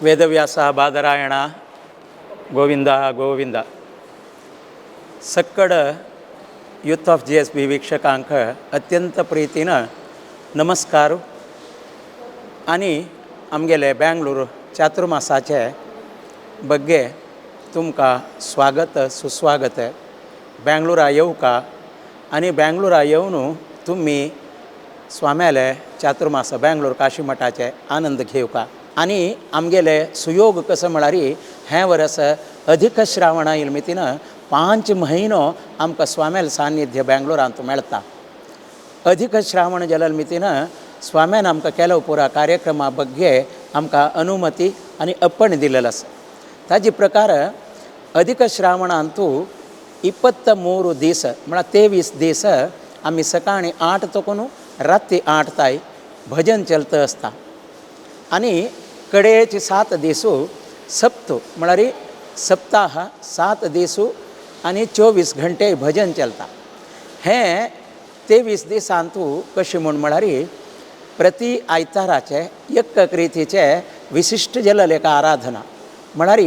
ವೇದವ್ಯಾಸ ಬಾದರಾಯಣ ಗೋವಿಂದ ಗೋವಿಂದ. ಸಕ್ಕಡ youth of GSB ವೀಕ್ಷಕಾಂಕ अत्यंत प्रितीन नमस्कार आनी आमगेले बेंगलोर चातुर्मासाचे बग्गे तुमकां स्वागत सुस्वागत. बेंगलोरा येवका आनी बेंगलोरा येवन तुमी स्वाम्याले चातुर्मास बेंगलोर काशी मठाचे आनंद घेवका. आनी आमगेले सुयोग कसो म्हळ्यार हें वर्स अधिक श्रावणा निमित्तान 5 म्हयनो आमकां स्वाम्याल सान्निध्य बेंगलोरांत मेळटा. अधिक श्रावण जलल मितीन स्वाम्यान आमकां केलो पुरा कार्यक्रमा बग्गे आमकां अनुमती आनी अपण दिलेलो आसा. ताजे प्रकार अधिक श्रावणांतू 23 दीस म्हळ्यार 23 दीस आमी सकाळी 8 तकून राती 8 ताय भजन चलता आसता. आनी कडेचे 7 दीस सप्त म्हळ्यार सप्ताह 7 दीस आनी 24 घंटे भजन चलता. हें 23 दिसांतू कशें म्हूण म्हळ्यार प्रति आयताराचे एक रितीचे विशिश्ट जाल्लें एक आराधना म्हळ्यार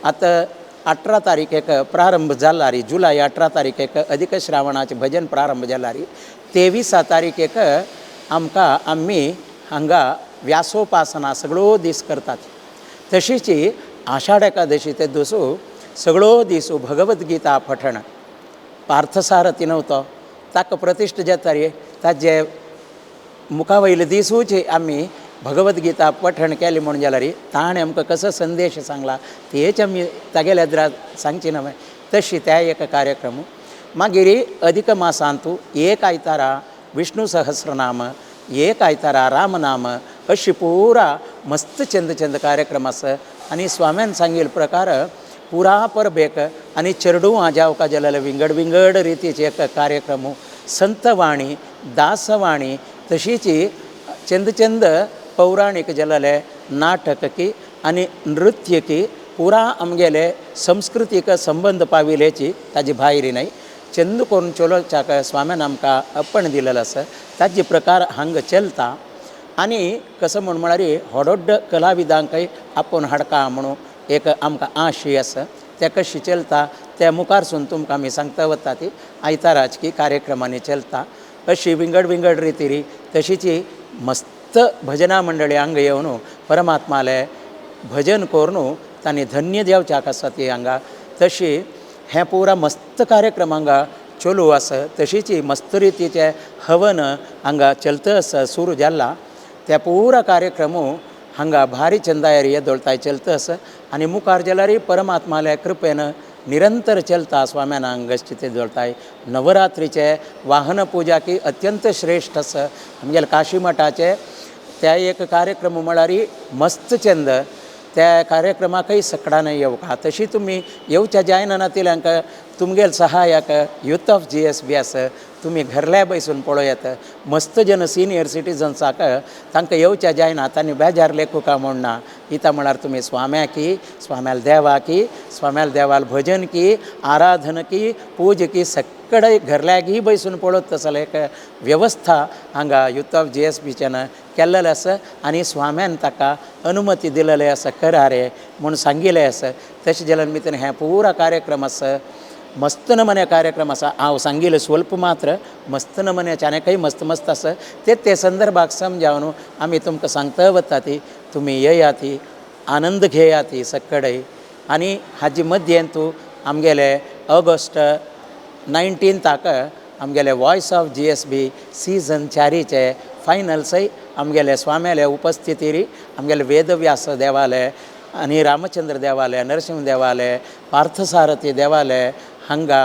आतां 18 तारीखेक प्रारंभ जाला रे, जुलय 18 तारीखेक अधिक श्रावणाचें भजन प्रारंभ जाला रे. 23 तारीखेक आमकां आमी हांगा व्यासोपासना सगळो दीस करतात. तशीच आषाढ एकादशी ते दिसू सगळो दीस भगवद्गीता पठण पार्थसारथी नव्हतो ताका प्रतिश्ठ जाता रे. ताजे मुखा वयले दिसूच आमी भगवद्गीता पठण केलें म्हूण जाल्यार ताणें आमकां कसो संदेश सांगला तेच आमी तागेल्या द्रा सांगची न्हय तशी त्या एक कार्यक्रम. मागीर अधिक मासांतू एक आयतारा विष्णु सहस्रनाम, एक आयतारा रामनाम अशी पुरा मस्त चंद चंद कार्यक्रम आसा. आनी स्वाम्यान सांगिल्ले प्रकार पुरा परबेक आनी चेरडुवां जावका जाल्यार विंगड विंगड रितीचे एक कार्यक्रम, संतवाणी दासवाणी तशीच चंद चंद पौराणीक जाल्ले नाटक की आनी नृत्य की पुरा आमगेले संस्कृतीक संबंद पाविल्ल्याची ताजी भायरी न्हय चंद करून चलोवच्याक स्वाम्यान आमकां अपण दिलेलो आसा. ताजे प्रकार हांगा चलता. आनी कसो म्हूण म्हळ्यार व्हड कलाविदांकय आपोवन हाडका म्हणून एक आमकां आशय आसा. ते कशी चलता ते मुखारसून तुमकां आमी सांगता वता ती आयताराच की कार्यक्रमांनी चलता. अशी विंगड विंगड रितीरी तशीच मस्त भजना मंडळी हांगा येवन परमात्माले भजन करून तांणी धन्य जावच्याक आसा ती हांगा. तशी हें पुरा मस्त कार्यक्रम हांगा चलू आसा. तशीच मस्त रितीचे हवन हांगा चलता आसा सुरू जाला. त्या पुरा कार्यक्रम हांगा भारी चंदायर येदोळताय चलता आसा. आनी मुखार जाल्यार परमात्माल्या कृपेन निरंतर चलता स्वाम्यान हांगा ते जोळताय. नवरात्रीचे वाहन पूजा की अत्यंत श्रेष्ठ आसा. आमगेले काशी मठाचे त्या एक कार्यक्रम म्हळ्यार मस्त चंद त्या कार्यक्रमाकय सकडान येवका. तशी तुमी येवच्या जायना तिल्यांक तुमगेल सहायक यूथ ऑफ GSB आसा. तुमी घरल्या बसून पळोवयात. मस्त जन सिनियर सिटीजन्साक तांकां येवच्या जायना तांणी बेजार लेखुका म्हूण ना. इता म्हळ्यार तुमी स्वाम्याकी स्वाम्याल देवाकी स्वाम्याल देवाल भजन की आराधन की पूज की सगळे घरल्यागीय बसून पळोवत तसले एक वेवस्था हांगा यूथ ऑफ GSBच्यान केल्लेलें आसा. आनी स्वाम्यान ताका अनुमती दिलेली आसा करा रे म्हूण सांगिल्लें आसा. तशें जाल्यार निमित्तान हें पुरा कार्यक्रम आसा मस्त नमने कार्यक्रम आसा. हांव सांगिल्लें स्वल्प मात्र मस्त नमन्याचे आनीकय मस्त मस्त आसा ते ते संदर्भाक समजावन आमी तुमकां सांगता वता ती तुमी येयात आनंद घेयात सगळे. आनी हाजे मध्यंतू आमगेले ऑगस्ट 19ताक आमगेले वॉयस ऑफ GSB season 4चे फायनल्सय आमगेले स्वाम्याले उपस्थितीर आमगेले वेदव्यास देवाले आनी रामचंद्र देवाले नरसिंह देवाले पार्थसारथी देवाले हांगा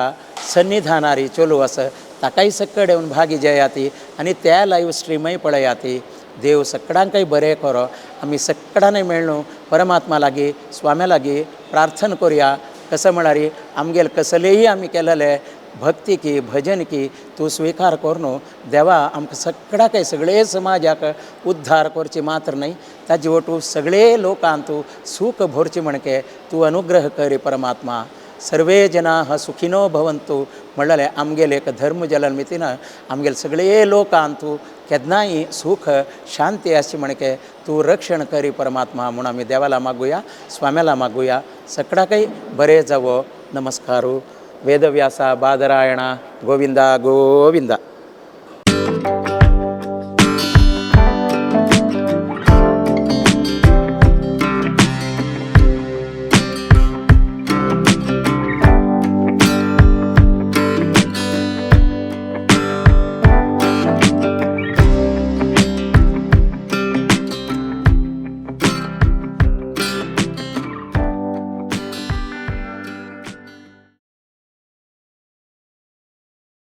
सन्निधानारी चलू आसा. ताकाय सकड येवन भागी जयाती आनी त्या लायव स्ट्रीमय पळयाती. देव सगळ्यांकय बरें करो. आमी सगळ्यांनी मेळ्ळू परमात्मा लागीं स्वाम्या लागीं प्रार्थना करुया. कसं म्हळ्यार आमगेले कसलेय आमी केलेले भक्ती की भजन की तूं स्विकार करून देवा आमकां सगळ्याकय सगळे समाजाक उद्धार करची मात्र न्हय ताजे वटू सगळे लोकांक तूं सूख भरची म्हणके तूं अनुग्रह कर परमात्मा. सर्वे जनाः सुखिनो भवन्तु म्हणलेलें आमगेले एक धर्म जाल्या निमित्तान आमगेले सगळे लोकांक तूं केन्नाय सूख शांती आसची म्हणके तूं रक्षण करी परमात्मा म्हूण आमी देवाला मागुया, स्वाम्याला मागुया. सकडाकय बरें जावो. नमस्कारू. वेदव्यासा बादरायणा गोविंदा गोविंदा.